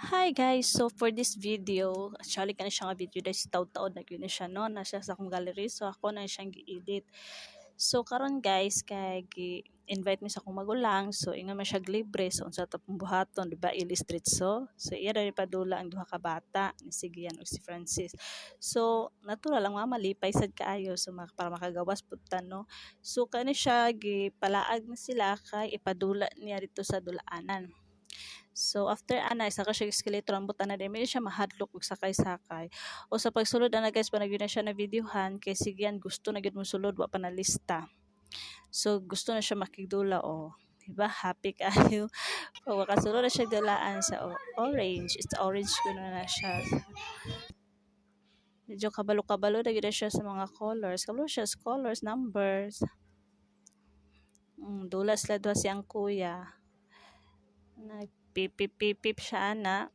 Hi guys! So for this video, actually kani siya nga video dahil taud-taod na gyud na siya, no, na siya sa akong gallery, so ako na siyang gi-edit. So karon guys, kay gi-invite mi sa akong magulang, so ingon man siya libre, so unsa ta pong buhaton, di ba, ilis diretso. So iya ra padula ang duha ka bata, ni si Gian ug si Francis. So natural ang mama lipay sad kaayo, so para makagawas pud ta, no. So kani siya, gipalaag na sila kay ipadula niya dito sa dulaanan. So after ana, isa ka siya escalator ang butan na dili siya mahadlok og sakay-sakay. O sa pagsulod ana guys, pa na siya na videohan kay si Gian gusto na gyud mosulod, wa pa na lista. So gusto na siya makigdula o. Diba? Happy kayo. O makasulod na siya dulaan sa orange. It's orange kuno na siya. Medyo kabalo-kabalo na gyud na siya sa mga colors. Kabalo siya sa colors, numbers. Dula sila duha siyang kuya. Nagpipip-pipip siya ana.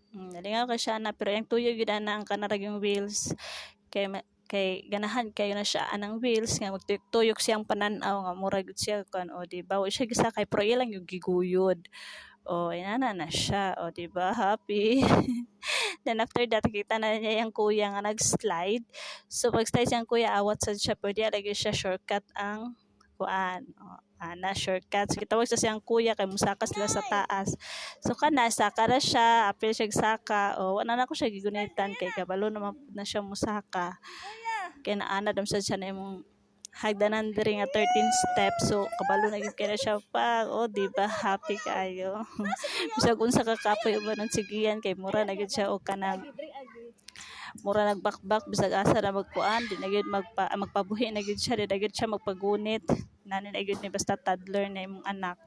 Nalingaw ka siya ana, pero yung tuyo gyud ana ang kanarag yung wheels kay ganahan kayo na siya anang wheels nga magtuyok-tuyok siyang panan-aw nga mura gyud siya kan o, di ba? Wa siya gisakay pero iya lang yung giguyod. O inana na siya o, di ba, happy. Then after that, kita na niya yung kuya nga nag-slide. So pag slide siyang kuya, awat sad siya, pero di lagi siya shortcut ang kuan o ana, shortcut. So gitawag sa siyang kuya kay musaka sila sa taas. So kana, saka ra siya, apil siya saka o, wala na ko siya gigunitan kay kabalo naman pud na siya musaka kay naana dam sad siya na imong hagdanan diri nga 13 steps. So kabalo na gyud kay na siya pa o, di ba, happy kaayo. Bisag unsa ka kapoy uban ang sigiyan kay mura na gyud siya og kanang mura nagbakbak, bisag asa na magkuan, di na gyud magpabuhi na gyud siya, di na gyud siya magpagunit. Nani na gyud ni basta toddler na imong anak,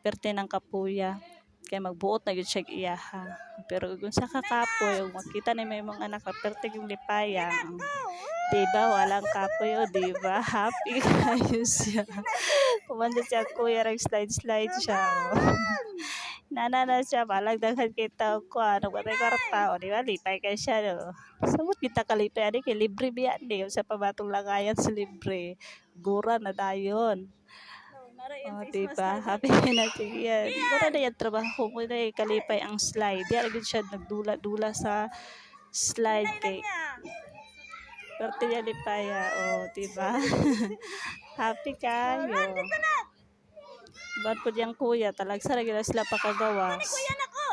perte ng kapuya kay magbuot na gyud siya iyaha. Pero kung sa kakapoy ug makita ni may imong anak na perte yung lipaya, di ba, walang kapoy o, di ba, happy kayo siya. Kumanda siya kuya, nag slide slide siya oh. Nana na siya balag daghan kita ko ano ba kwarta o, di ba, lipay kay siya, no. Samot kita kalipay ani kay libre biya ni sa pabatong langayan sa libre gura na dayon. Oh, di ba? Happy na siya. Mura na yung trabaho mo na kalipay ang slide. Di gyud siya nagdula-dula sa slide kay Perte niya lipaya. Oh, di ba? Happy kayo. Ba't po diyang kuya, talagsa ra gyud na sila pakagawas. Kuya nako.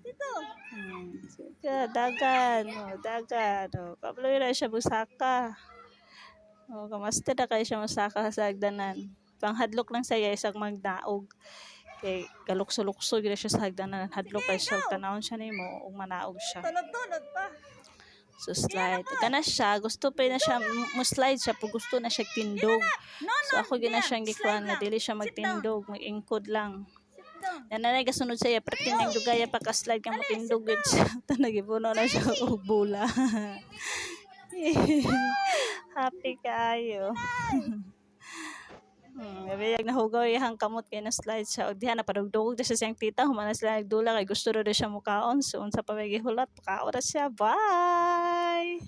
Dito. Sige, dagan, oh, dagan, oh. Kabalo na siya busaka. Oh, kamaster na kayo siya musaka sa hagdanan. Panghadlok lang saya isang magdaog. Kay galukso-lukso gyud na siya sa hagdanan. Hadlok kay siya tanawon siya nimo ug manaog siya. Tulod-tulod pa. So slide. Kana siya, gusto pa na siya mo slide siya pag gusto na siya tindog. No, So ako gyud na siyang gikuan nga dili siya magtindog, mag-ingkod lang. Sit down. Nanay gasunod sa iya, perti ning dugaya pa ka slide ka motindog gud siya. Tanagipuno na siya og bula. Happy kayo. Gabi nahugaw iyang kamot kay na slide siya. Og diha napadugdugog na siya siyang tita, human na sila nagdula kay gusto ra siya mukaon. So unsa pa may gihulat, pakaon na siya. Bye.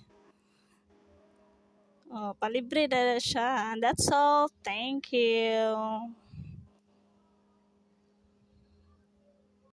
Oh, palibre na siya. And that's all. Thank you.